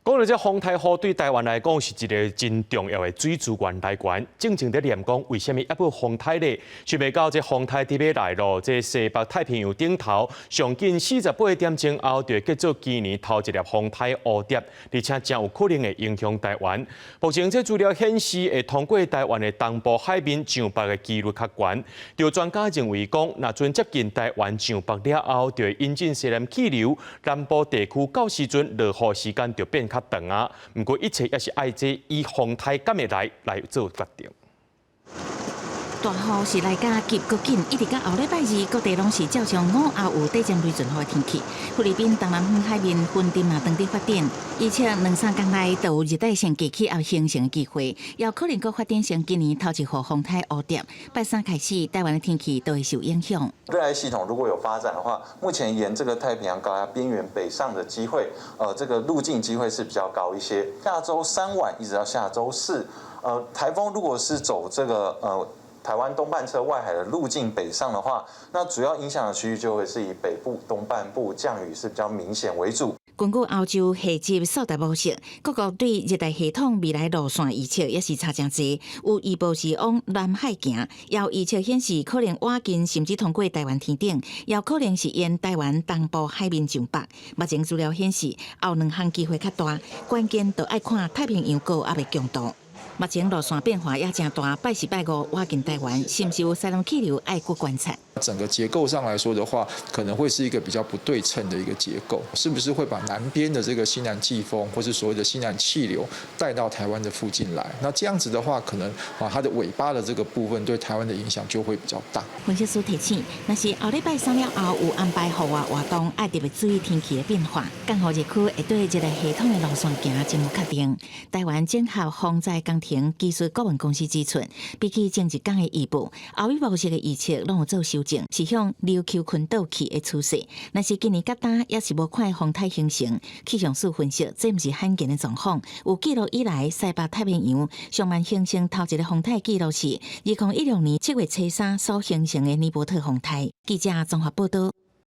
講到這風颱雨對台灣來講是一个真重要的水資源來源。進前佇咧念講，為啥物猶閣有風颱咧？想袂到這風颱佇欲來囉，這西北太平洋頂頭上緊48點鐘後，就會結束今年頭一粒風颱烏蝶，而且誠有可能會影響台灣。目前這資料顯示，會通過台灣的東部海面上北的幾率較懸。有專家認為講，若陣接近台灣上北了後，就會引進西南氣流，南部地區到時陣落雨時間就變較長啊。毋過一切也是愛這以風颱敢會來來做決定。大雨是來甲急閣緊，一直到後禮拜二，各地攏是照常午後有短暫雷陣雨的天氣。菲律賓東南方海面雲陣嘛當佇發展，而且兩三工內就有熱帶性低氣壓形成的機會，也可能閣發展成今年頭一號風颱烏蝶。拜三開始，台灣的天氣都會受影響。熱帶系統如果有發展的話，目前沿這個太平洋高壓邊緣北上的機會，這個路徑機會是比較高一些。下週三晚一直到下週四，颱風如果是走這個台灣東半側外海的路徑北上的話，那主要影響的區域就會是以北部、東半部降雨是比較明顯為主。根據歐洲夏季數值模式，各國對熱帶系統未來路線預測也是差誠濟。有預報是往南海行，也有預測顯示可能倚近甚至通過台灣天頂，也有可能是沿台灣東部海面上北。目前資料顯示，後兩項機會較大，關鍵就愛看太平洋高壓的強度。目前路線變化也誠大，拜四拜五倚近台灣，是毋是有西南氣流愛閣觀察？整個結構上來說的話，可能會是一個比較不對稱的一個結構，是不是會把南邊的這個西南季風，或是所謂的西南氣流帶到台灣的附近來？那這樣子的話，可能啊，它的尾巴的這個部分對台灣的影響就會比較大。分析師提醒，若是後禮拜三了後有安排戶外活動，愛特別注意天氣的變化。降雨日區會對這個系統的路線行真無確定。台灣綜合防災工程技術顧問公司指出，比起前一工的預報，後尾模式的預測攏有做修正，是向琉球群島去的趨勢。若是今年佮今猶是無看風颱形成，氣象署分析，這毋是罕見的狀況。有記錄以來，西北太平洋上慢形成頭一个風颱記錄是2016年7月初三所形成的尼伯特風颱。記者綜合報道。